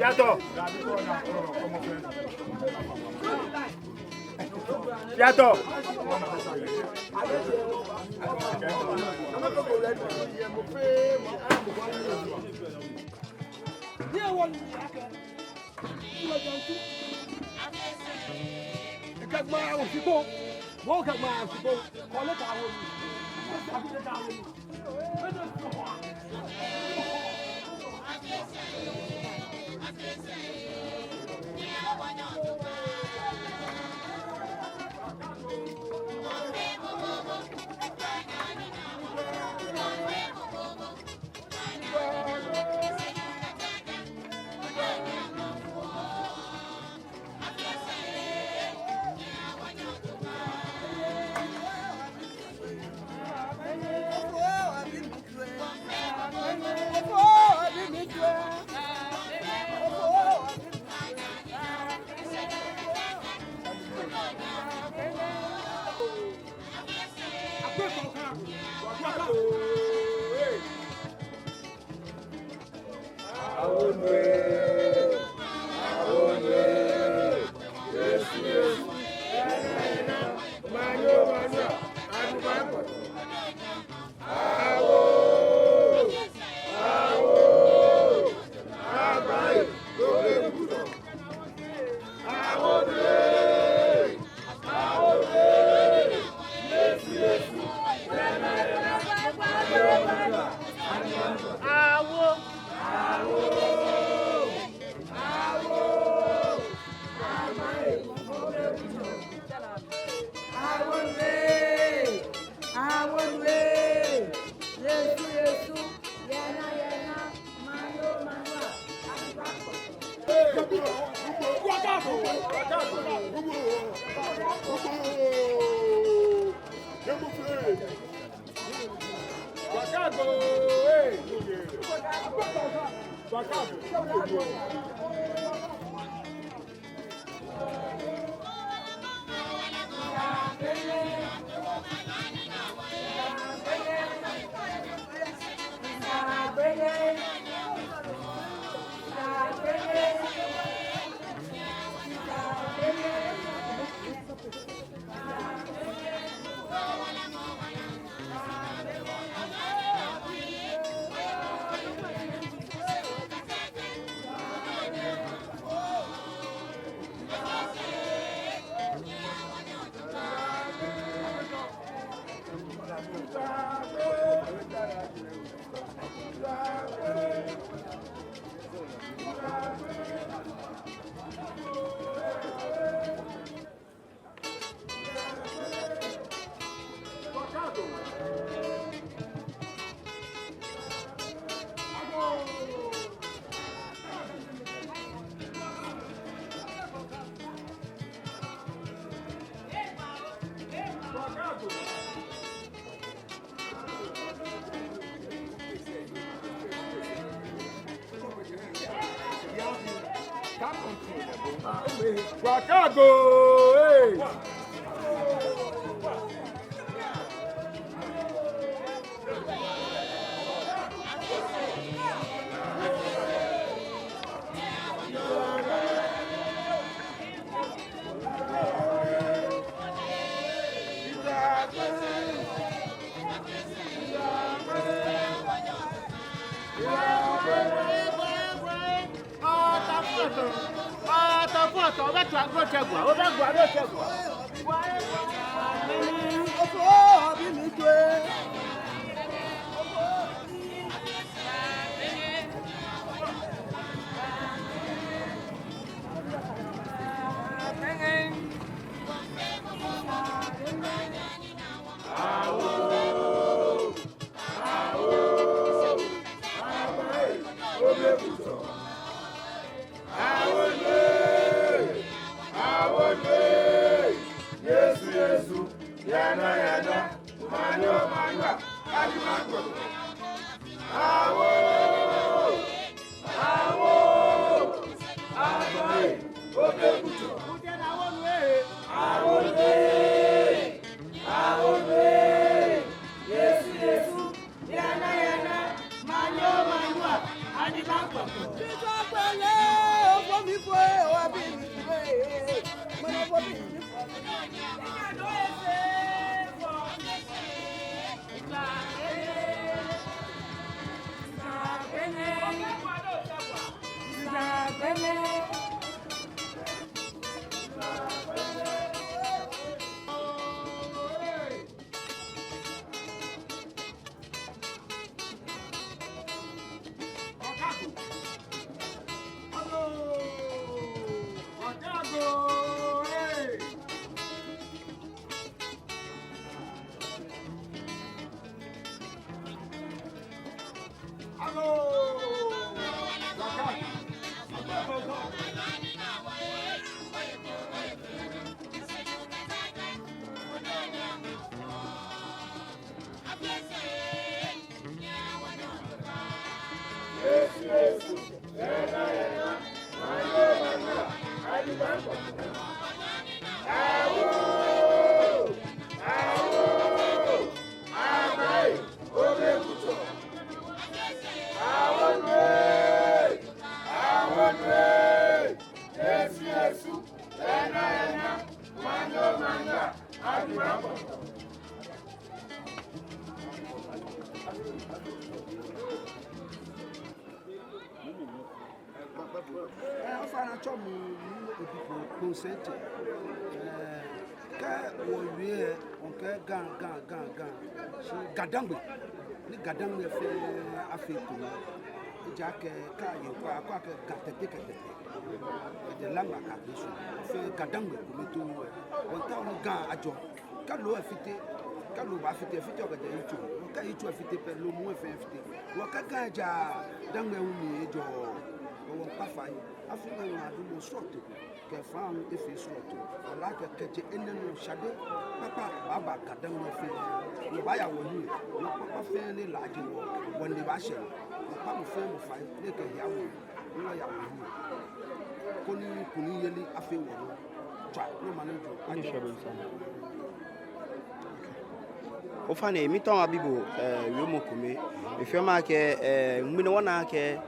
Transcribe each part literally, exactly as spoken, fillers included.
Piatɔ. Piatɔ. Wakago, hey! Ata fɔtɔ, ata fɔtɔ, obɛ twa gbo tsɛ gwa, obɛ gwa do tsɛ gwa. Awonwe! Awonwe! Yesu, Yesu, yana, yana, manyo, manyo. Ɛɛ, ofainɛ, atsɛɔ mi Nii Obi Kpo, Kponsɛntsɛ. Ɛɛ, kɛ wɔwie lɛ, wɔkɛɛ Ga, Ga, Ga, Ga. Shi Ga-Dangme, ni Ga-Dangme fɛɛ afee ekome. Ejaakɛ kɛ aye kpa, akɛɔ akɛ Ga Tɛte kɛ Tɛtɛ. Kɛjɛ Laŋma kɛyashi Soo. Wɔfɛɛ Ga-Dangme kome too lɛ. Wɔmiitao ni Ga ajɔ. Kɛ loo efite, kɛ loo baafite, efiteɔ kɛjɛ yitso. Kɛ yitso efite pɛ, loo muu lɛ fɛɛ efite. Wɔkɛɛ Ga ejaaa, Dangme hu mli ejɔɔ. Wɔmiikpa fai, afi nɛɛ wɔnadamɔ srɔto kɛ faa hu efee srɔto. Wɔle akɛ kɛjɛ enɛ nɔ shade kpakpa baaba Ga-Dangme fɛɛ. Wɔbaaya wɔhiɛ, nɔ kpakpa fɛɛ ni laaje wɔ, wɔnine baashɛ. Wɔkpa mɔ fɛɛ mɔ fai, ni ekɛ hiɛ awo. Ni wɔya wɔhiɛ. Koni kunimyeli afee wɔnɔ. Tswa, ni omanye ajɔ. Ni shɛ bɛ nsa. Ofainɛ, miitao mabi bo, eh, wiemɔ kome. Efeɔ mi akɛ, eh, ŋmɛnɛ wɔna akɛ,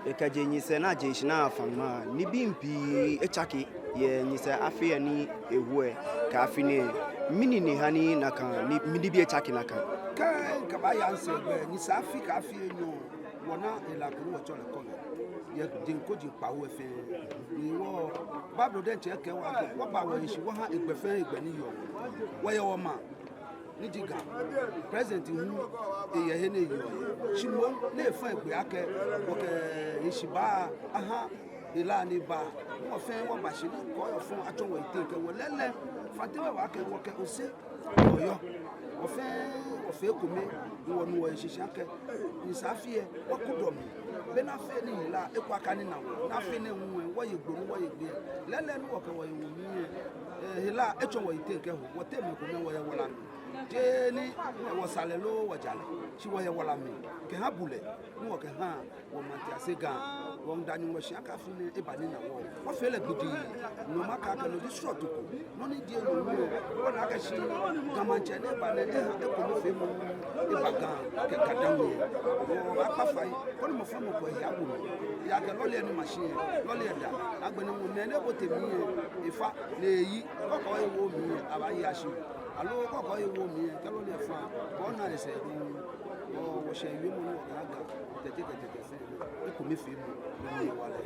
eh, kɛjɛ nyɛsɛɛ ni aje shishi ni afã ŋmaa, nibii pii etsake yɛ nyɛsɛɛ afi lɛ ni eho lɛ kɛ afi nɛɛ. Mɛni ni ha ni nakai, ni, mɛni nibii etsake nakai? Kɛ, kɛ abaaya nyɛsɛɛ gbɛ, nyɛsɛɛ afi kɛ afi enyɔ. Wɔna hela ko ni wɔtsɛɔ lɛ kɔlɛ. Yɛ jeŋ koji kpawo lɛ fɛɛ. Ni wɔ, Bible diɛŋtsɛ kɛɛ wɔ akɛ, wɔba wɔhe shi wɔha hegbɛ fɛɛ hegbɛ ni yɔɔ. Wɔyɛ wɔmaŋ ni ji Ga. President hu, eyɛ he ni eyɔɔ. Shi moŋ, ni efã hegbɛ akɛ, wɔkɛ heshibaa aha hela ni ba. Ni wɔfɛɛ wɔba shi ni kɔɔyɔɔ fɔŋ atsɔ wɔyiteŋ kɛ wɔ lɛɛlɛŋ. Fã tɛ mɛ wa akɛ wɔkɛ Ose Oyo, wɔfɛɛ wɔfee ekome, ni wɔnu wɔhe shishi akɛ nyɛsɛɛ afi lɛ, wɔkudɔ mli. Bɛ ni afee ni hela eko aka ni na wɔ, ni afee ni ewu wɔ, wɔye gbonu, wɔye gbɛ. Lɛɛlɛŋ ni wɔkɛ wɔhe wo mli lɛ, eh, hela etsɔ wɔyiteŋ kɛho, wɔteŋ mɛi komɛi wɔyɛ wɔla mli. Jeee ni, eh, wɔsa lɛ loo wɔja lɛ, shi wɔyɛ wɔla mli. Kɛha bulɛ, ni wɔkɛha wɔmaŋtiase Ga, wɔmiida Nyɔŋmɔ shi akɛ afi nɛɛ eba ni ena wɔ. Wɔfee lɛ gbidigbidi, no makɛɛ akɛ no ji srɔto ko. Nɔ ni ji enyɔ, wɔna akɛ shi Ga Maŋtsɛ ni eba nɛɛ, eha ekomefeemɔ eba Ga kɛ Ga-Dangme. Wɔbaakpa fai, koni mɔ fɛɛ mɔ kɔ ehe awo mli. Ejaakɛ lɔle lɛ ni ma shi lɛ, lɔle lɛ da. Agbɛnɛ ŋmɛnɛ ni ebote mli lɛ, efa ni eyi, kɔkɔ ewo mli lɛ, abaayi ashi. Aloo kɔkɔ ewo mli lɛ, kɛ lɔle lɛ fa, kɔ na esɛɛ dɔŋŋ. Wɔ, wɔshɛ wiemɔ ni wɔkɛha Ga Tɛte kɛ Tɛtɛ fɛɛ. Ekomefeemɔ, no hewalɛ.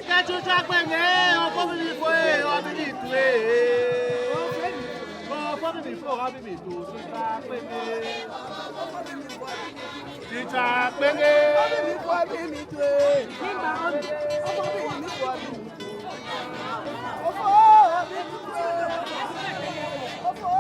Kɛ tsutsu akpɛŋɛ, ɔkɔ bi mi fo ee, ɔbi mi tu ee. Ɔkɔ bi mi fo, ɔbi mi tu, tsutsu akpɛŋɛ. Tsutsu akpɛŋɛ. Ɔbi mi fo, ɔbi mi tu ee. Ɔkɔ bi mi fo, ɔbi mi tu. Ɔkɔ bi mi tu ee. Ɔkɔ.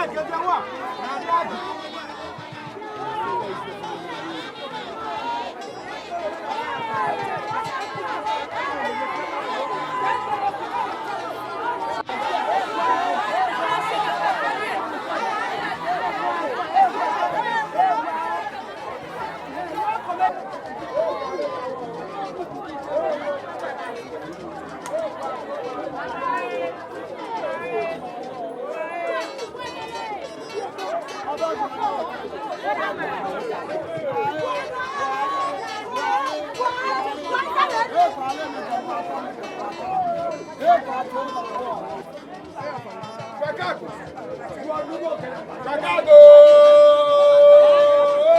Chicago! Chicago!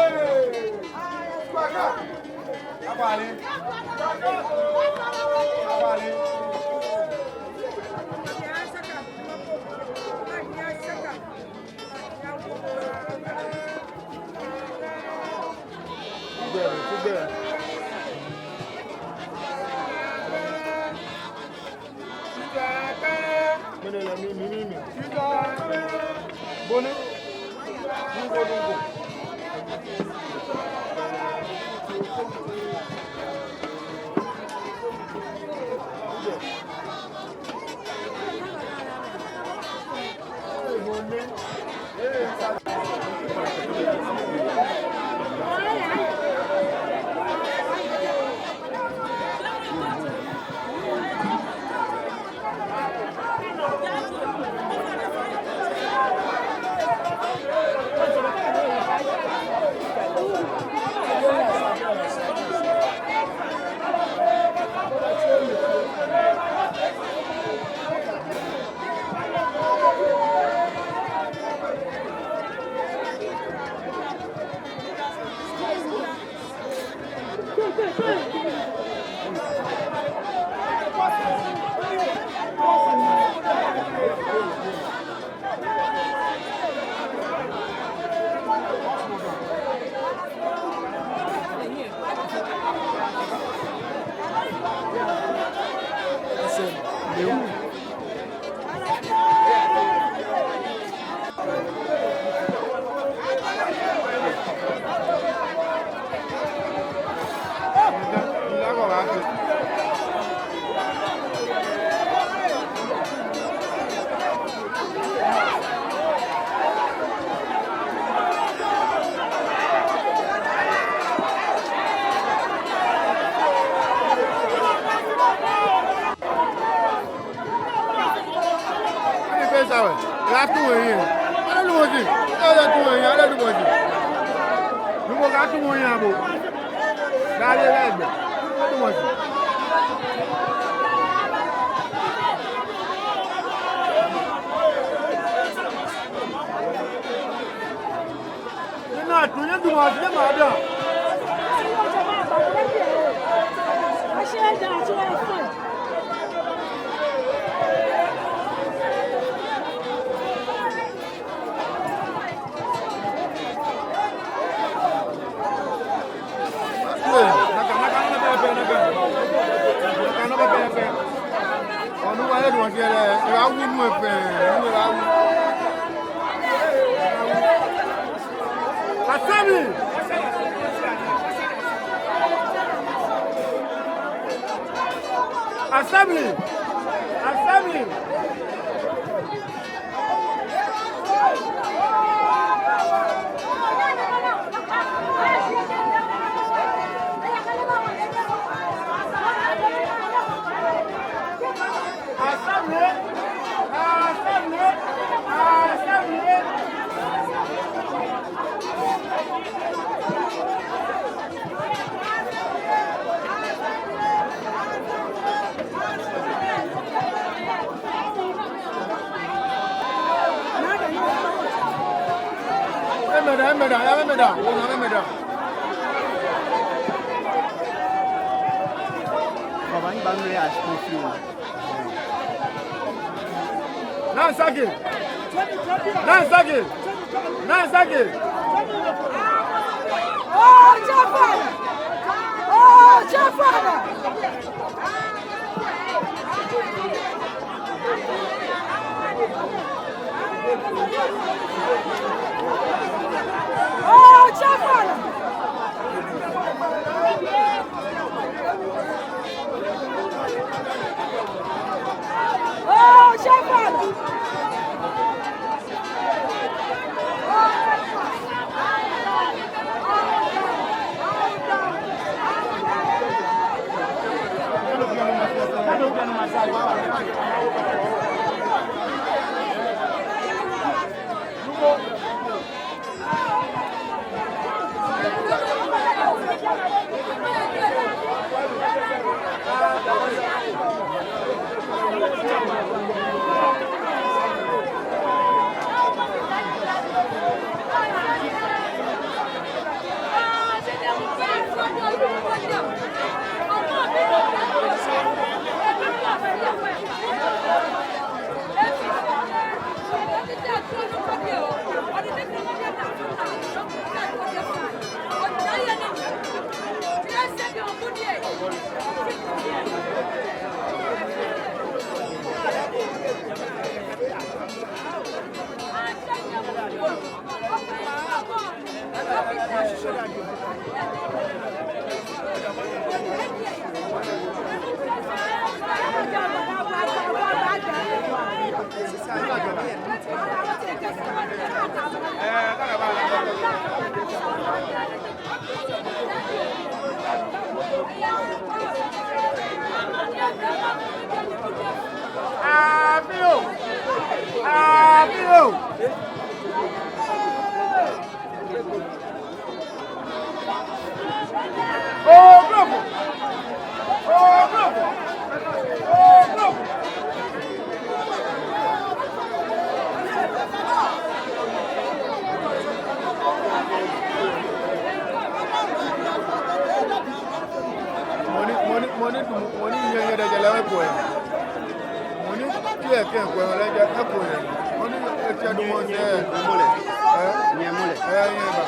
Hey! Chicago! Abale! Abale! Tudo bem, tudo bem. Mene la mi, mi, mi, mi. Boni. Dungo, dungo. Ani fɛɛ sa wɛ. Atu wɛ yɛ. Atu wɛ yɛ. Atu wɛ yɛ. Atu wɛ yɛ abo. Daa yɛ lɛ gbɛ. Atu wɛ yɛ. Ina tunyɛ duma, tunyɛ mada. Assembly! Assembly! Assembly! Emeda, emeda, ya emeda. Ona emeda. Baba, ni ba nre a school fee. Nansaki. Nansaki. Nansaki. Oh, Jafar! Oh, Jafar! Abiyo! Abiyo! Oh, bravo! Oh, bravo! Oh, bravo! Mɔ ni, mɔ ni, mɔ ni, mɔ ni nyɛ, nyɛ dɛ jɛ lɛ wɛ ko yɛ. Mɔ ni kɛ, kɛ ko yɛ lɛ jɛ, kɛ ko yɛ. Mɔ ni, e, kɛ dumɔ sɛɛ. Nyɛ mɔ lɛ. Ɛ? Nyɛ mɔ lɛ. Ɛ, nyɛ ba.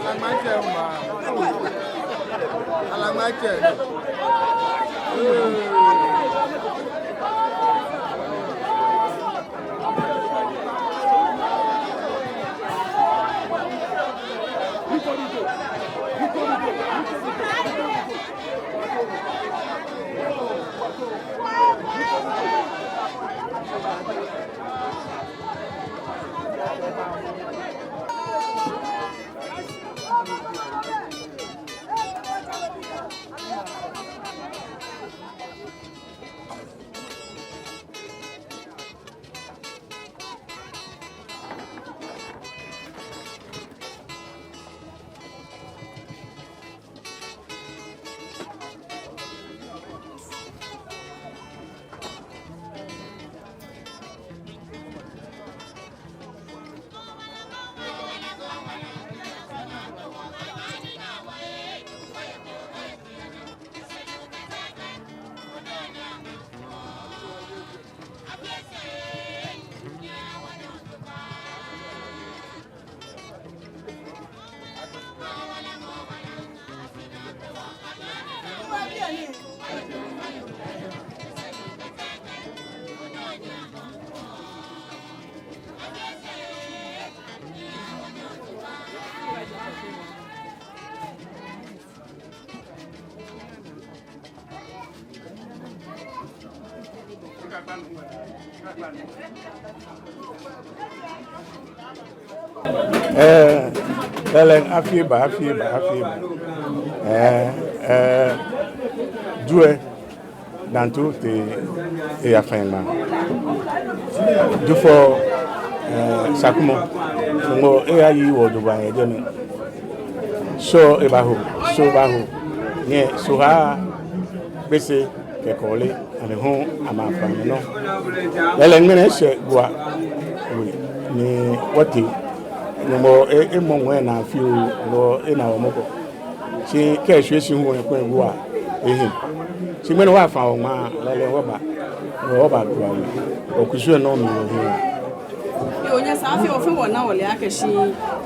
Alagba tsɛ, ma. Alagba tsɛ. Ɛɛ, lɛɛlɛŋ, afi eba, afi eba, afi eba. Ɛɛ, ɛɛ, Ju lɛ, Dantu tee eyafa eŋmaa. Jufɔ, ɛɛ, Sakumɔ, Nuŋtsɔ eyayi wɔ jogbaŋŋ yɛ jɛmɛ. Sɔɔ ebaho, Soo baho, nyɛ Soo ha, Gbese kɛ Kɔɔle, amɛ hu amɛfa amɛnɔ. Lɛɛlɛŋ ŋmɛnɛ eshɛ Gua We ni wɔtee. Nuŋtsɔ e, emɔ ŋwɛi naa fioo, Nuŋtsɔ ena wɔ mɔbɔ. Shi kɛ eshwie shi hu wɔkpɛ Gua ehi. Shi ŋmɛnɛ wɔfa wɔŋmaa, lɛɛlɛŋ wɔba, wɔba Gua We. Wɔkusum lɛ nɔ mli wɔhiɛ. Yoo, nyɛsaa afi, wɔfɛɛ wɔna wɔle akɛ shi,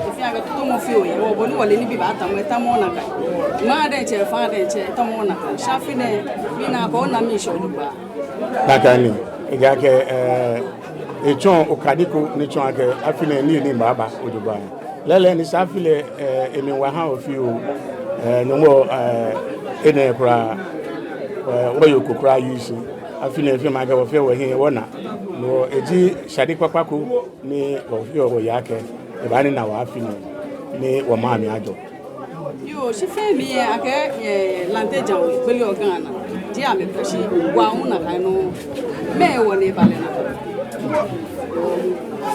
efee akɛ tɔmɔ fioo yɛ wɔ, bɔ ni wɔle nibii baatamɔ, etamɔɔɔ nakai. Ŋmaa diɛŋtsɛ, faa diɛŋtsɛ, etamɔɔɔ nakai. Shi afi nɛɛ, mina akɛ ona miishɛɛ jogbaŋŋ. Nakai ni, ejaakɛ, ɛɛ, etsɔ okadi ko ni tsɔɔ akɛ afi nɛɛ nii ni baaba jogbaŋŋ. Lɛɛlɛŋ ni sa afi lɛ, ɛɛ, emli wa ha wɔ fioo, ɛɛ, Nuŋtsɔ, ɛɛ, enɛ kwraa, ɛɛ, wɔyɔɔ ko kwraa yɛ shi. Afi nɛɛ efee mi akɛ wɔfɛɛ wɔhiɛ wɔna. No eji shade kpakpa ko ni wɔfeɔ wɔyeɔ akɛ ebaanina wɔ afi nɛɛ ni wɔmaŋ mli ajɔ. Yoo, shi fɛɛ mli lɛ akɛɛ, ɛɛ, Lante Djan We gbele yɛ Ghana. Jeee amɛ pɛ shi, Gua hu nakai nɔŋŋ. Mɛɛ hewɔ ni eba lɛ nakai?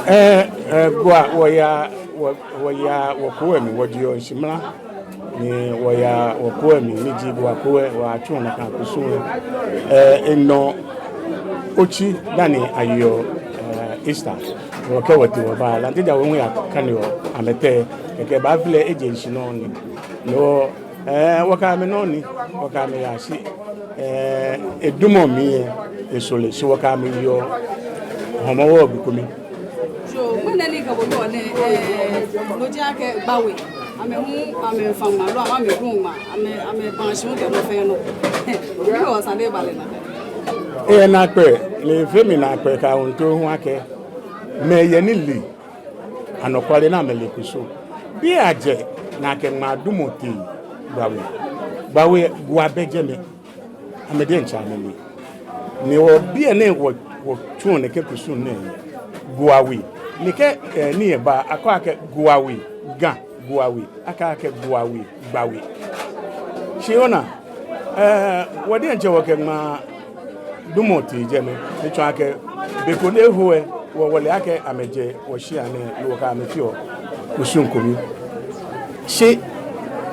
Ɛɛ, ɛɛ, Gua, wɔyaa, wɔ, wɔyaa wɔkoo lɛ mli, wɔjeɔ nshimla. Ni wɔyaa wɔkoo lɛ mli, ni ji Gua koo lɛ, wɔyatsuɔ nakai kusum lɛ. Ɛɛ, enɔ otsi dani ayeɔ, ɛɛ, Easter. Wɔkɛ wɔtee wɔba, Lante Djan We hu yakaneɔ amɛteŋ, kɛkɛ baafi lɛ eje shishi nɔ ni. No, ɛɛ, wɔkɛ amɛ nɔ ni, wɔkɛ amɛ yaa shi, ɛɛ, edumɔ mli lɛ, esoro lɛ, shi wɔkɛ amɛ yeɔ Hɔmɔwɔ gbi kome. So, ŋmɛnɛ ni kɛ bo yɔɔ nɛɛ, ɛɛ, no ji akɛ Gua We, amɛ hu, amɛmiifa ŋmaa loo, amɛ, amɛduɔ ŋmaa, amɛ, amɛbaa shi hu kɛ nɔ fɛɛ nɔ. Ni wɔsane eba lɛ nakai. Eyɛ naakpɛɛ, lɛ efee mi naakpɛɛ kɛ aahu too hu akɛ, mɛi yɛ ni le anɔkwale ni amɛle kusum. Biɛ ajɛ ni akɛ ŋmaa dumɔ tee Gua We. Gua We, Gua bɛ jɛmɛ. Amɛ diɛŋtsɛ amɛle. Ni wɔ biɛ nɛɛ wɔ, wɔtsuɔ nɛkɛ kusum nɛɛ Gua We. Ni kɛ, ɛɛ, nii lɛ ba, akɛɔ akɛ Gua We, Ga Gua We, akɛɛ akɛ Gua We, Gba We. Shi ona, ɛɛ, wɔ diɛŋtsɛ wɔkɛ ŋmaa dumɔ tee jɛmɛ. Etsɔɔ akɛ be ko ni eho lɛ, wɔ, wɔle akɛ amɛjɛ wɔshia nɛɛ, ni wɔkɛ amɛ feɔ kusum kome. Shi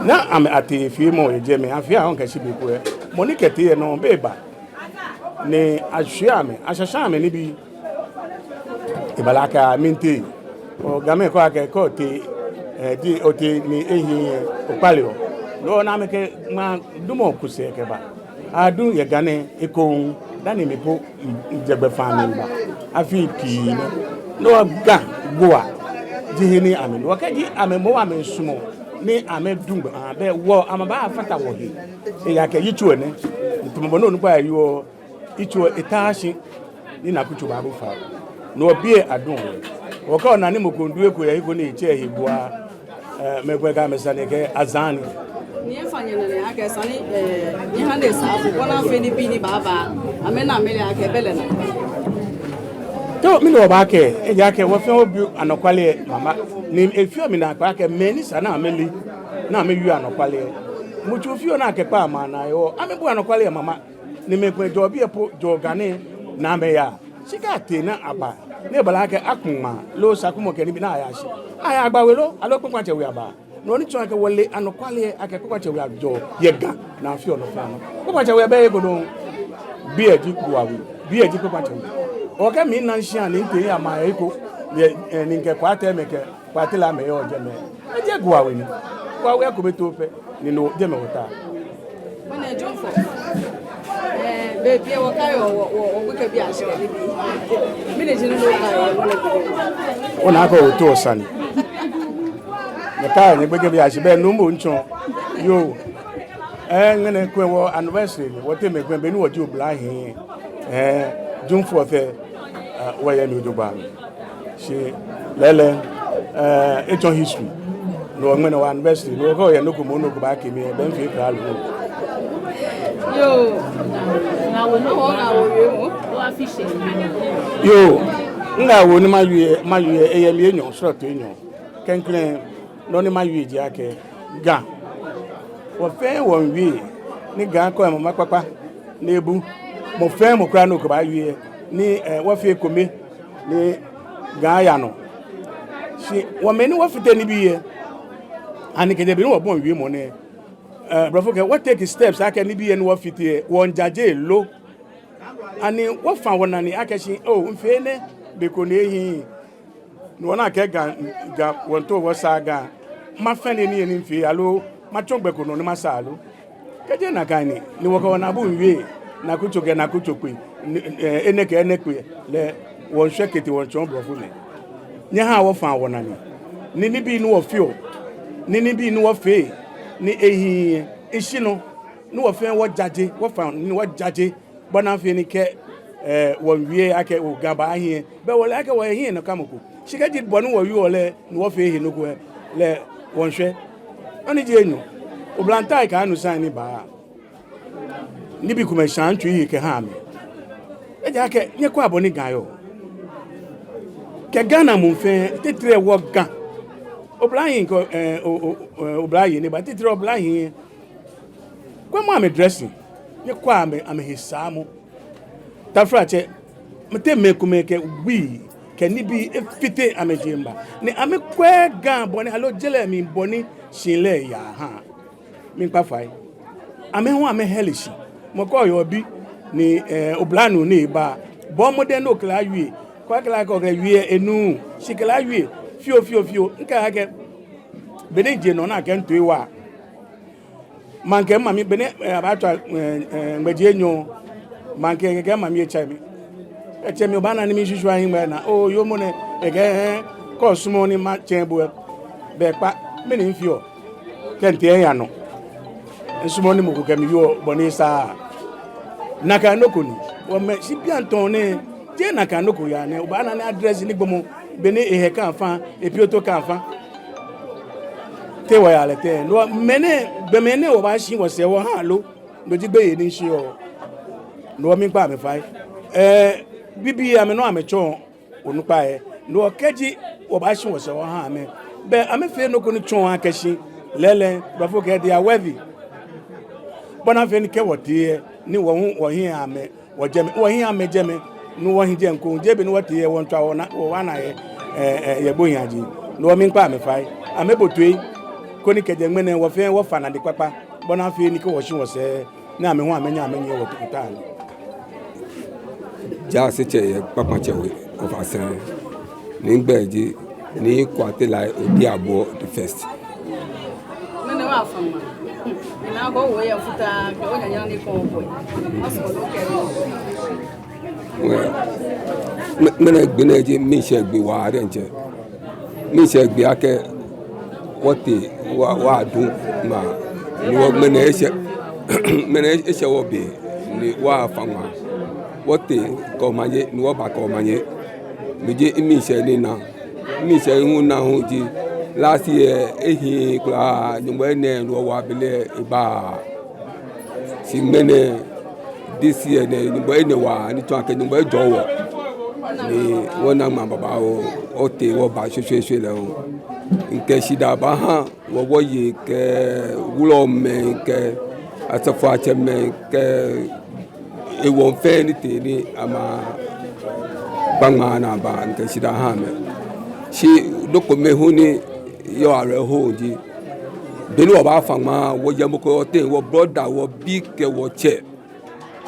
ni amɛ ateŋ feemɔ yɛ jɛmɛ, afee aahu kɛshi be ko lɛ, mɔ ni kɛ tee lɛ nɔŋŋ bɛ eba. Ni ashwie amɛ, ashasha amɛ nibii. Eba lɛ akɛ amɛmiitee. Oo, Gamɛi kɛɔ akɛ kɛ otee, ɛɛ, di otee ni ehiii lɛ, okpaleɔ. No ni amɛkɛ ŋmaa dumɔ kusɛɛ kɛba. Adu yɛ Ga nɛɛ ekoŋŋ, dani mi po mijɛ gbɛfaŋ miba. Afii pii nɛ. No Ga, Gua ji he ni amɛle. Wɔkɛɛ ji amɛ moŋ amɛsumɔɔ ni amɛdu gbɛ, abɛ wɔ, amɛbaafata wɔhe. Ejaakɛ yitso nɛ. Ntumɔ bɔ ni onukpa yɔɔ, yitso lɛ etaaa shi ni nakutso baabu faa. No biɛ aduɔ. Wɔkɛɛ ona ni mɔ ko miidu eko yɛ he ko ni etsɛ ehe Gua, ɛɛ, mɛi komɛi kɛɛ amɛsane kɛ azan ni. Ni efã nyɛnane akɛ sane, ɛɛ, nyɛha ni esa afo, bɔ ni afee ni bii ni baaba, amɛna amɛle akɛ bɛ lɛ naa. Too, mɛni wɔbaakɛɛ, ejaakɛ wɔfɛɛ wɔbi anɔkwale lɛ mama. Ni efeɔ mi naakpɛɛ akɛ mɛi ni sa ni amɛle, ni amɛwieɔ anɔkwale lɛ, mɔ tsu fioo ni akɛkpaa maŋ naa yɛ wɔ, amɛbuɔ anɔkwale lɛ mama. Ni mɛi komɛi jɛɔ biɛ po, jɛɔ Ga nɛɛ ni amɛyaa. Shi kɛ atee ni aba, ni eba lɛ akɛ aku ŋmaa loo sakumɔ kɛ nibii ni aya shi. Ayaa Gba We lo, aloo Kpakpatsɛ We aba. No ni tsɔɔ akɛ wɔle anɔkwale lɛ akɛ Kpakpatsɛ We ajɛɔ yɛ Ga ni afeɔ nɔ fɛɛ nɔ. Kpakpatsɛ We bɛ he ko dɔŋŋ. Biɛ ji Gua We, biɛ ji Kpakpatsɛ We. Okɛ mi na shia ni mitee yɛ maŋ he ko, ni, ɛɛ, ni mikɛ Kwatɛmɛi kɛ Kwatelamɛi yɔɔ jɛmɛ. Eji Gua We ni. Gua We lɛ kome too pɛ ni no jɛmɛ wɔtaa. Mɛni ji nfɔ? Ɛɛ, be biɛ wɔkaiɔ wɔ, wɔ, wɔgbekɛbii ashi kɛ nibii. Mɛni ji nɔ ni okaiɔ wɔ, mɛni ji nɔ? Ona akɛ oto sane. Nyɛkaiɔ nyɛgbekɛbii ashi, bɛ nuumo ntsɔ. Yoo. Ɛɛ, ŋmɛnɛ kulɛ wɔ anniversary ni, wɔteŋ mɛi kulɛ be ni wɔji oblahii. Ɛɛ, June fourth lɛ, ɛɛ, wɔyɛ mli jogbaŋŋ. Shi lɛɛlɛŋ, ɛɛ, etsɔ history. No ŋmɛnɛ wɔ anniversary, no kɛ oyɛ nɔ ko moŋ nɔ ko baakɛɛ mi, bɛ mifee kra lo. Yoo. Ŋaawoo nɔ, ŋaawoo wiemɔ. Yoo, ŋaawoo ni mawie, mawie, eyɛ mli enyɔ, srɔto enyɔ. Klɛŋklɛŋ, nɔ ni mawie ji akɛ, Ga, wɔ fɛɛ wɔmiiwie ni Ga akɔ emama kpakpa ni ebu. Mɔ fɛɛ mɔ kwraa ni okɛbaawie ni, eh, wɔfee ekome ni Ga aya nɔ. Shi wɔ mɛi ni wɔfite nibii lɛ, ani kɛjɛ be ni wɔbɔi wiemɔ nɛɛ, eh, blɔfo kɛɛ, wɔ take steps akɛ nibii lɛ ni wɔfite lɛ, wɔmiijaje lo? Ani wɔfã wɔnane akɛ shi, oo, mifee enɛ be ko ni ehiii, ni wɔna akɛ Ga, Ga, wɔmiito wɔsaa Ga, mafee nii ni mifee, aloo matsɔ gbɛ ko nɔ ni masaa lo? Kɛji nakai ni, ni wɔkɛ wɔnaabu miiwie, nakutso kɛ nakutso kpe, ni, eh, enɛ kɛ enɛ kpe lɛ, wɔmiishwɛ kete wɔmiitsɔɔ blɔfomɛi. Nyɛhaa wɔfãa wɔnane, ni nibii ni wɔfeɔ, ni nibii ni wɔfee, ni ehiii, eshi nɔ, ni wɔ fɛɛ wɔjaje, wɔfãa ni wɔjaje, bɔ ni afee ni kɛ, eh, wɔmiiwie akɛ oo Ga baahi lɛ, belɛ wɔle akɛ wɔyɛ hiɛnɔkamɔ ko. Shi kɛji bɔ ni wɔwieɔ lɛ ni wɔfeee he nɔ ko lɛ, lɛ wɔmiishwɛ. Nɔ ni ji enyɔ, oblahii kɛ anusai ni baa, nibii komɛi shãa mitsui ahe kɛhaa amɛ. Ejaakɛ nyɛkwɛa bɔ ni Ga yɔɔ. Kɛ Ghana muu fɛɛ, titri wɔ Ga. Oblahii kɛ, eh, o, o, eh, oblahii ni baa, titri oblahii. Kwɛmɔ amɛ dressing, nyɛkwɛa amɛ, amɛhe saamɔ. Taflatsɛ, mɛi tee mɛi komɛi kɛ wii kɛ nibii efite amɛjeŋba, ni amɛkwɛ Ga bɔ ni aloo je lɛ mli bɔ ni shihilɛ yaa ha. Miikpa fai. Amɛhu amɛhɛle shi. Mɔ ko yɔɔ bi ni, eh, oblanuu ni eba, bɔɔ mɔdɛŋ ni okɛ lɛ awie. Kɛ okɛ lɛ, kɛ okɛ lɛ wie enuuu, shi kɛ lɛ awie fioo, fioo, fioo. Mikɛɛ akɛ, be ni mije nɔ ni akɛɛ mitoi wa. Maŋkɛ mimami, be ni, eh, abaatswa, eh, eh, ŋmɛji enyɔ, maŋkɛ kɛkɛ mimami etsɛ mi. Etsɛ mi, obaana ni mishwishwi ahiŋmɛi naa. Oo, yoomo nɛ, ekɛɛ, eh, kɛ osumɔɔɔ ni matsɛ bo lɛ, belɛ kpa, mɛni mifeɔ? Kɛ mitee miya nɔ. Misumɔɔɔ ni mɔ ko kɛ mi wieɔ bɔ ni esaaa. Nakai nɔ ko ni. Wɔmɛi, shi bianɛ tɔɔ nɛɛ, jeee nakai nɔ ko yaa nɛ. Obaana ni adrɛsi ni gbɔmɔ, be ni ehɛ kã faŋŋ, epioto kã faŋŋ. Te wɔyaa lɛ tɛŋŋ? No mɛi nɛɛ, gbɔmɛi nɛɛ wɔbaashi wɔsɛɛ wɔha lo? No ji gbeyei ni mishiɔ. No miikpa amɛ fai. Eh, bibii amɛnɔ amɛtsɔɔ onukpai lɛ. No kɛji wɔbaashi wɔsɛɛ wɔha amɛ, belɛ amɛfee nɔ ko ni tsɔɔ akɛ shi lɛɛlɛŋ, blɔfo kɛɛ they are worthy. Bɔ ni afee ni kɛ wɔtee lɛ, ni wɔ hu wɔhiɛ amɛ, wɔ jɛmɛ, wɔhiɛ amɛ jɛmɛ, ni wɔhi jɛi ŋkɔ, jeee be ni wɔtee lɛ wɔmiitswa wɔnaa, wɔnaa yɛ, eh, eh, yɛ gbohiiaje. No miikpa amɛ fai. Amɛbo toi, koni kɛjɛ ŋmɛnɛ wɔ fɛɛ wɔfã nane kpakpa, bɔ ni afee ni kɛ wɔshi wɔsɛɛ, ni amɛ hu amɛnyɛ amɛnyiɛ wɔtokota lɛ. Jaasetsɛ yɛ Kpakpatsɛ We, Kɔfa Sɛŋ. Ni migbɛi ji Nii Kwatela Odiabuɔ the first. Mɛni wa fama? Ina ko wo ya futa, ko nya nya ni ko ko. Masu ko ke. Well, mɛ-, mɛni gbi nɛɛ ji miishɛɛ gbi waa diɛŋtsɛ. Miishɛɛ gbi akɛ wɔtee wɔ, wɔyadu ŋmaa. Ni wɔ ŋmɛnɛ eshɛ, ŋmɛnɛ eshɛ wɔbe ni wɔyafã ŋmaa. Wɔtee kɛ omanye ni wɔba kɛ omanye. No ji miishɛɛ ni mina. Miishɛɛ hu ni mina hu ji last year ehiii kwraa, Nyɔŋmɔ enɛ ni wɔwa abele eba. Shi ŋmɛnɛ, this year nɛɛ, Nyɔŋmɔ enɛ wa, ni tsɔɔ akɛ Nyɔŋmɔ ejɔɔ wɔ. Ni wɔna ŋmaa babaoo, wɔtee wɔba shweshweeshwe lɛ oo. Mikɛ shidaa baaha wɔ wɔyei kɛ wulɔmɛi kɛ asafoiatsɛmɛi kɛ ewɔŋ fɛɛ ni tee ni amɛkpa ŋmaa ni aba, mikɛ shidaa haa amɛ. Shi nɔ kome hu ni yɔɔ awerɛho ji, be ni wɔbaafã ŋmaa, wɔyɛ mɔ ko wɔteŋ, wɔ brother, wɔbi kɛ wɔtsɛ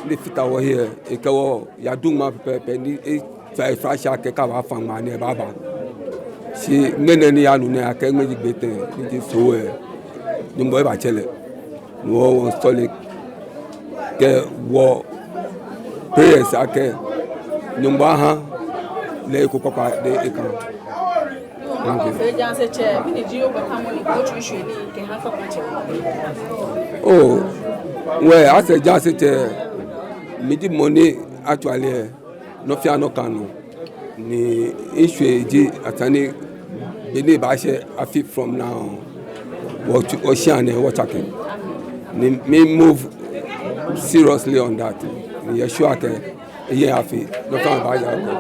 ni fata wɔhe, ekɛ wɔ yadu ŋmaa pɛpɛɛpɛ ni efã efã shi akɛ kɛ abaafã ŋmaa ni ebaaba. Shi ŋmɛnɛ ni yanu nɛɛ akɛ ŋmɛji gbi etɛ ni ji Soo lɛ, Nyɔŋmɔ ebatsɛ lɛ. Ni wɔ wɔmiisɔle kɛ wɔ prayers akɛ Nyɔŋmɔ aha lɛ eko kpakpa ni eka. Thank you. Oh, well, as a jaasetsɛ, miji mɔ ni actually, eh, nɔ fɛɛ nɔ ka nɔ. Ni issue ji esa ni be ni baashɛ afi from now, wɔ, wɔshia nɛɛ wɔtsake. Ni mi move seriously on that. Ni miyɛ sure akɛ Eye afi, no kan ba ya ko.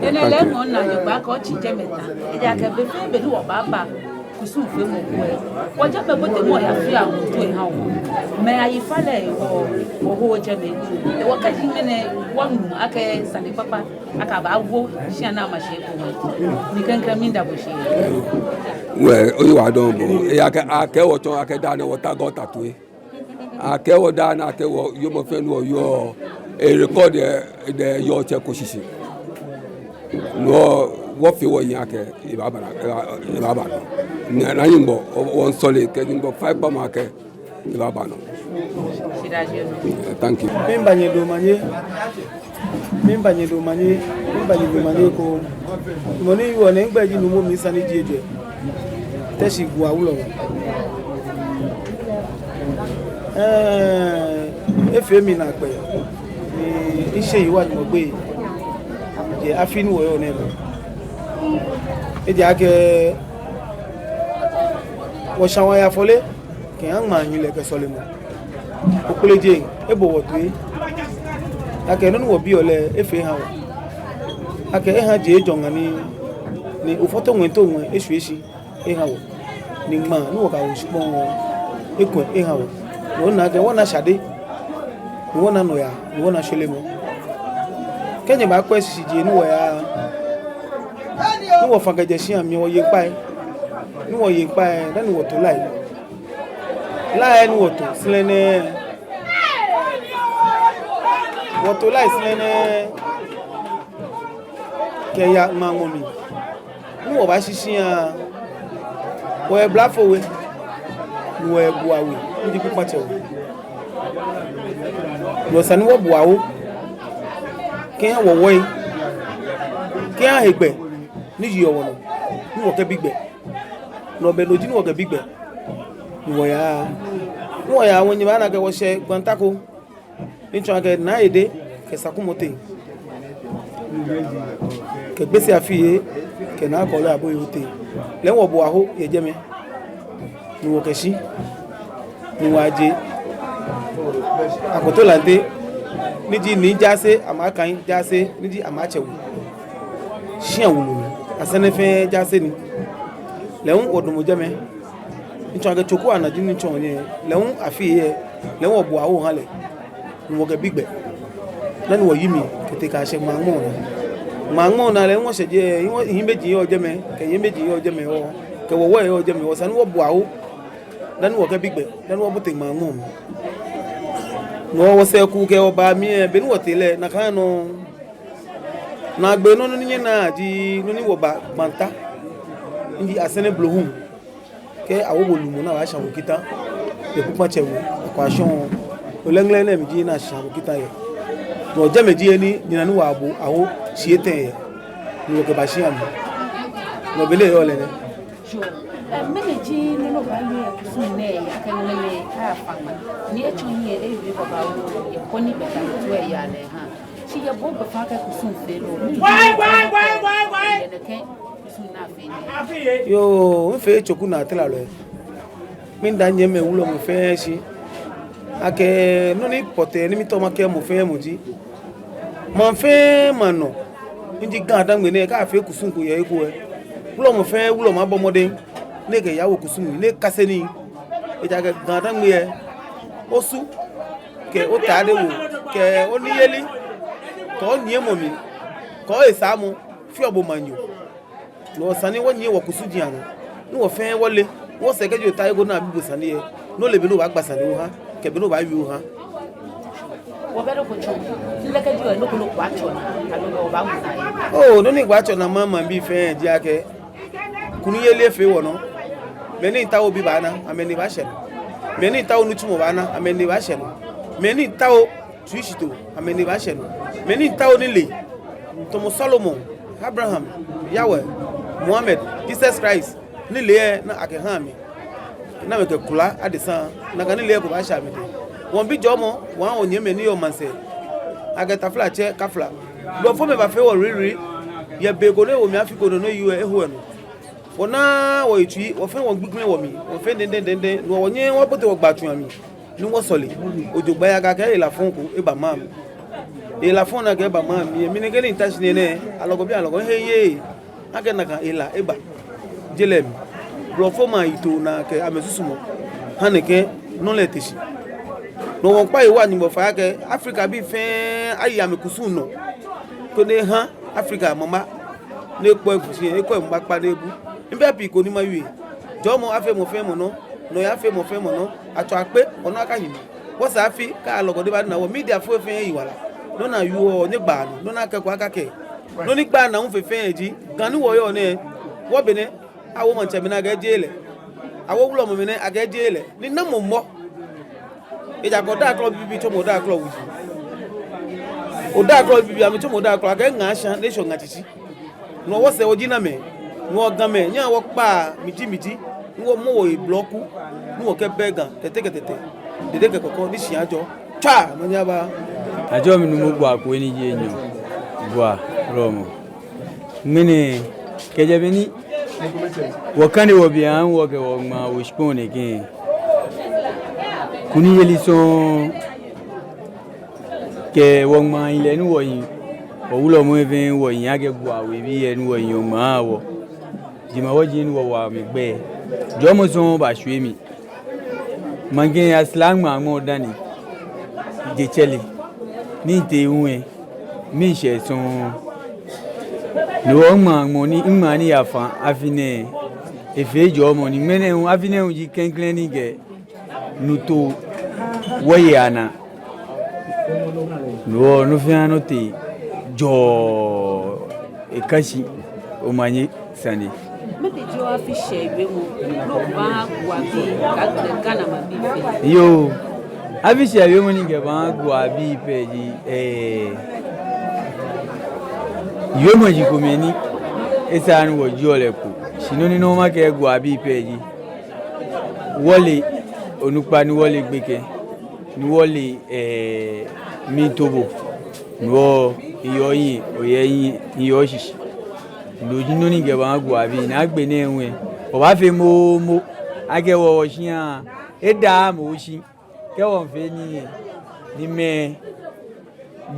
Enɛ lɛ mɔ na yɛ ba ko tsi jɛmɛ ta. Ejaakɛ be fɛɛ be ni wɔbaaba kusum feemɔ ko lɛ, wɔjɛmɛ bote mɔ ya fia mɔ to eha wɔ. Mɛi ayifalɛ wɔ, wɔho jɛmɛ. Ewɔ kɛji ŋmɛnɛ wɔnu akɛ sane kpakpa akaba wo shia na ma shi ko. Ni klɛŋklɛŋ miida bo shi. Wɛ, oyiwaladɔŋŋ bo. Ejaakɛ akɛ wɔtsɔ akɛ daa nɛɛ wɔta gɔta toi. Akɛ wɔ daa nɛɛ akɛ wɔ yɔɔmɔ fɛɛ ni wɔyɔɔ, e record lɛ, lɛ yɔɔ tsɛ ko shishi. No hewɔ wɔfee wɔyiŋ akɛ ebaaba naa, ebaaba naa. Ni Nyɔŋmɔ, wɔmiisɔle kɛ Nyɔŋmɔ fai kpamɔ akɛ ebaaba naa. Thank you. Miiba nyɛ do manye. Miiba nyɛ do manye, miiba nyɛ do manye ekoŋŋ. Mɔ ni yɔɔ nɛɛ, migbɛi ji Numo Mensah ni ji ejwɛ. Teshie Gua Wulɔmɔ. Ɛɛ, efee mi naakpɛɛ. Ni misheɔ Yehowa Nyɔŋmɔ gbeyei yɛ afi ni wɔyɔɔ nɛɛ nɔ. Ejaakɛ wɔshã wɔya fɔle kɛha ŋmaahiɛ lɛ kɛ sɔlemɔ. Okplejeŋ ebo wɔ toi. Akɛ nɔ ni wɔbiɔ lɛ efee eha wɔ. Akɛ eha je ejɔ ŋa ni, ni ofɔtɔ ŋwɛi too ŋwɛi eshwie shi eha wɔ. Ni ŋmaa ni wɔkɛwo shikpɔŋ lɛ ekwɛ eha wɔ. Ni wɔna akɛ wɔna shade. Ni wɔna nɔyaa, ni wɔna shweremɔ. Kɛ nyɛbaakwɛ shishijee ni wɔyaa, ni wɔfã kɛjɛ shia mli, wɔye kpai. Ni wɔye kpai, dani wɔto lai. Lai ni wɔto, srɛnɛ. Wɔto lai srɛnɛ. Kɛya ŋmaa ŋmɔ mli. Ni wɔbaashi shia, wɔyɛ Blafo We, ni wɔyɛ Bua We, ni ji Kpokpatsɛ We. No esa ni wɔbu aho kɛha wɔwɔji, kɛha hegbɛ ni yeɔ wɔnɔ, ni wɔkɛbi gbɛ. No be no ji ni wɔkɛbi gbɛ, ni wɔyaa. Ni wɔyaa, wɔnyɛ baana akɛ wɔshɛ Gbanta ko. Ni tsɔɔ akɛ Naa Ede kɛ Sakumɔ teŋ, kɛ Gbese Afie kɛ Naa Kɔɔle Aboyo teŋ. Lɛ hu wɔbu aho yɛ jɛmɛ. Ni wɔkɛshi, ni wɔyaje Akoto Lante, ni ji Nii Jaase Amakai Jaase, ni ji Amatsɛ We. Shia wulu ni, Asɛrɛ fɛɛ Jaase ni. Lɛ hu wɔdamɔ jɛmɛ. Ni tsɔɔ akɛ Tsoku Ana ji ni tsɔɔ nyɛ, lɛ hu Afie, lɛ hu wɔbu aho wɔha lɛ. Ni wɔkɛbi gbɛ, dani wɔyi mli kɛtee kɛyashɛ ŋmaa ŋmɔ naa. Ŋmaa ŋmɔ naa lɛ hu wɔshɛ jɛi, hiimeji yɔɔ jɛmɛ, kɛ hiimeji yɔɔ jɛmɛ hewɔ, kɛ wɔwɔji yɔɔ jɛmɛ hewɔ, esa ni wɔbu aho, dani wɔkɛbi gbɛ, dani wɔbote ŋmaa ŋmɔ mli. No hewɔ wɔsɛɛ kuu kɛ wɔbaa mli lɛ, beni wɔtee lɛ, nakai nɔŋŋ. Naagbee nɔ ni nyɛna ji nɔ ni wɔba Gbanta, ni ji Asɛrɛ blohuŋ. Kɛ awo bo lumɔ ni abaashã bo kita yɛ Kpokpatsɛ We, akwashɔŋ, Olɛŋlɛ nɛɛ mli ji he ni ashãa bo kita yɛ. No jɛmɛ ji he ni nyɛna ni wɔyabu aho shii etɛ yɛ. Ni wɔkɛba shia mli. No be lɛ yɔɔ lɛ nɛ. Yoo, ɛɛ, mɛni ji nɔ ni obaanyɛ oya kusum nɛɛ, akɛ ŋmɛnɛ afã ŋmaa. Ni etsɔ hiɛ ewie babaoo yɛ koni be ni otu eya lɛ ha. Shi yɛ bo ogbɛfaŋ kɛ kusum feelɔ, mɛni ji nɔ ni obaanyɛ oya kusum nɛɛ afee. Yoo, mifee Tsoku Naa tɛlɛ lɛ. Miida nyɛmɛi wulɔmɔ fɛɛ shi akɛ nɔ ni pɔtɛɛ ni mitao makɛɛ mɔ fɛɛ mɔ ji, maŋ fɛɛ maŋ nɔ, ni ji GaDangme nɛɛ, kɛ afee kusum ko yɛ he ko lɛ, wulɔmɔ fɛɛ wulɔmɔ abɔ mɔdɛŋ ni ekɛ yaa awo kusum, ni ekase nii. Ejaakɛ GaDangme lɛ, osu kɛ otade wo, kɛ oniyeli, kɛ onyiɛmɔ mli, kɛ ohesaamɔ feɔ bo maŋnyo. No hewɔ esa ni wɔnyiɛ wɔkusum jia nɔ, ni wɔ fɛɛ wɔle. Wɔsɛɛ kɛji otaoɔ eko ni abi bo sane lɛ, ni ole bɔ ni obaagba sane lɛ oha, kɛ bɔ ni obaawie oha. Wɔbɛ nɔ ko tsɔɔ, lɛ kɛji oyɛ nɔ ko ni obaatsɔɔ, aloo obaamu naa yɛ. Oo, nɔ ni mibaatsɔɔ naa maŋ maŋbii fɛɛ ji akɛ, kunimyeli efee wɔnɔ. Mɛi ni taoɔ obi baana, amɛnine baashɛ nɔ. Mɛi ni taoɔ nitsumɔ baana, amɛnine baashɛ nɔ. Mɛi ni taoɔ tsuishitoo, amɛnine baashɛ nɔ. Mɛi ni taoɔ nilee, tamɔ Solomon, Abraham, Yahweh, Muhammad, Jesus Christ, nilee lɛ ni akɛha amɛ, ni amɛkɛkula adesa, nakai nilee lɛ eko baashɛ amɛdɛŋ. Wɔmiibi jɔɔmɔ wɔha wɔnyɛmimɛi ni yɔɔ maŋsɛɛ, akɛ taflatsɛ kafla. Blɔfomɛi bafee wɔ riri, yɛ be ko ni ewo mli afi ko nɔ ni eyi wɔ eho lɛ nɔ. Wɔnaaa wɔyitsui, wɔ fɛɛ wɔgbigbli wɔmli, wɔ fɛɛ dɛndɛn dɛndɛn, no hewɔ wɔnyɛɛɛ wɔbote wɔgbatsu amli. ni wɔsɔle jogbaŋŋ, ejaakɛ hela fɔŋ ko eba maŋ mli. Hela fɔŋ ni akɛba maŋ mli, mi nɛkɛ ni mita shi nɛɛ, Alɔgɔbii Alɔgɔ, mihe yeee akɛ nakai hela eba. Je lɛ mli, blɔfomɛi ayitoo ni akɛ amɛsusumɔ ha nɛkɛ nɔ lɛ te shi. No wɔŋkpa Yehowa Nyɔŋmɔ fai akɛ Afrikabii fɛɛ aye amɛkusum nɔ, koni eha Afrika mama ni ekpɔ eku shi, ekɔ emama kpa ni ebu. Mibɛ pii ko ni mawie. Jɔɔmɔ afee mɔ fɛɛ mɔ nɔ, nɔyaa afee mɔ fɛɛ mɔ nɔ, atswa akpe, wɔnɔ akahi mli. Wɔsɛɛ afi kɛ Alɔgɔbii aba ni ana wɔ, mediafoi fɛɛ ayi wala. Nɔ ni awieɔ, nyɛgbaa nɔ, nɔ ni akɛko akakɛɛ. Nɔ ni gbaa naa hu fe fɛɛ ji, Ga ni wɔyɔɔ nɛɛ, wɔ be nɛɛ, awo maŋtsɛmɛi nɛɛ akɛ jeee lɛ. Awo wulɔmɛi nɛɛ akɛ jeee lɛ. Ni namɔ mɔ? Ejaakɛ Odaaklɔ bibii tsɔmɔ Odaaklɔ wuji. Odaaklɔ bibii amɛtsɔmɔ Odaaklɔ akɛ ŋa sha ni eshɔ ŋa tsitsi. No wɔsɛɛ wɔji namɛi, no wɔ Gamɛi, nyɛhaa wɔkpaa miji miji, ni wɔmɔ wɔhe blɔku, ni wɔkɛbɛɛ Ga tɛtɛ kɛ tɛtɛ, Dede kɛ Kɔkɔ, ni shi ajɔ. Tswa, omanye aba. Ajɔɔ mi Nuumo Gbɔɔ Akpe ni ji enyɔ, Gbɔɔ Rɔmɔ. Ŋmɛnɛ, kɛjɛ be ni wɔkane wɔbe aahu wɔkɛ wɔŋmaa wo shikpɔŋ nɛkɛ, kunimyeli sɔŋŋ kɛ wɔŋmaahiɛ ni wɔhi, wɔwulɔmɛi fɛɛ wɔhi, akɛ Gbɔɔ webii lɛ ni wɔhi wɔŋmaa wɔ. Jemawɔji ni wɔwo amɛgbɛi. Jɔɔmɔ sɔŋŋ bashwie mi. Maŋkɛ asla ŋmaa ŋmɔ dani jetsɛre ni mitee hu lɛ, miishɛɛ sɔŋŋ. Ni wɔŋmaa ŋmɔ ni, ŋmaa ni yafa afi nɛɛ, efee jɔɔmɔ ni ŋmɛnɛ hu, afi nɛɛ hu ji klɛŋklɛŋ ni kɛ nu to wɔyei anaa. No hewɔ nɔ fɛɛ nɔ tee jɔɔ, eka shi, omanye sane. Mɛni ji o afi shɛɛ wiemɔ ni obaaha Gbɔɔbii kɛ Ghana maŋbii fɛɛ? Yoo, afi shɛɛ wiemɔ ni mikɛbaaha Gbɔɔbii pɛ ji, eh, wiemɔi komɛi ni esaaa ni wɔjieɔ lɛ kpo. Shi nɔ ni nɔ makɛɛ Gbɔɔbii pɛ ji, wɔle onukpa ni wɔle gbekɛ, ni wɔle, eh, mitobo, ni wɔ, eyɔɔ hiɛ, oyɛ hiɛ, eyɔɔ shishi. No ji nɔ ni mikɛbaaha Gbɔɔbii, ni agbɛnɛ hu lɛ, wɔbaafee moomo, akɛ wɔ, wɔshia, eda mɔ shi, kɛ wɔmiifee nii lɛ, ni mɛi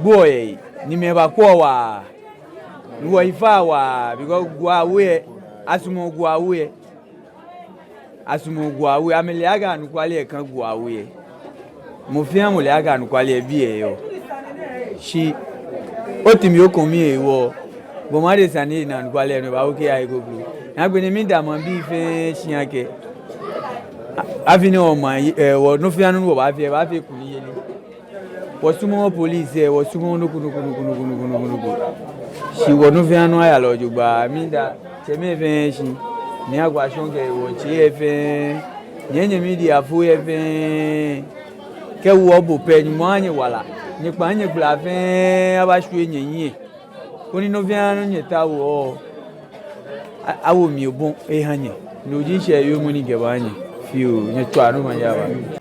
gboɔ yɛ, ni mɛi bakwɛɔ waa, ni wɔyi faa waa, because Gbɔɔ we lɛ, asumɔɔ Gbɔɔ we lɛ. Asumɔɔ Gbɔɔ we, amɛle akɛ anɔkwale lɛ ka Gbɔɔ we lɛ. Mɔ fɛɛ mɔ le akɛ anɔkwale lɛ biɛ eyɔɔ. Shi otee mli okɔ mli hewɔ, bo mɔ adesa ni ona anɔkwale lɛ, no baawo kɛya he kroko. Ni agbɛnɛ miida maŋbii fɛɛ shi akɛ, a-, afi nɛɛ wɔma, eh, wɔ nɔ fɛɛ nɔ ni wɔbaafee, baafee kunimyeli. Wɔsumɔɔɔ police lɛ, wɔsumɔɔɔ nɔ ko nɔ ko nɔ ko nɔ ko nɔ ko nɔ ko. Shi wɔ nɔ fɛɛ nɔ aya lɛ jogbaŋŋ, miida tsɛmɛi fɛɛ shi, ni agbaa shɔŋ kɛ wɔtsɛ lɛ fɛɛ, nyɛ, nyɛ mediafoi lɛ fɛɛ, kɛ wɔbo pɛ, Nyɔŋmɔ aha nyɛ wala, nyɛkpaa nyɛgbla fɛɛ, abashwie nyɛhiɛ. Koni nɔ fɛɛ nɔ nyɛtaoɔ, a-, awo mli obɔ eha nyɛ. No ji shɛɛ wiemɔ ni mikɛbaaha nyɛ fioo, nyɛtswaa ni omanye aba.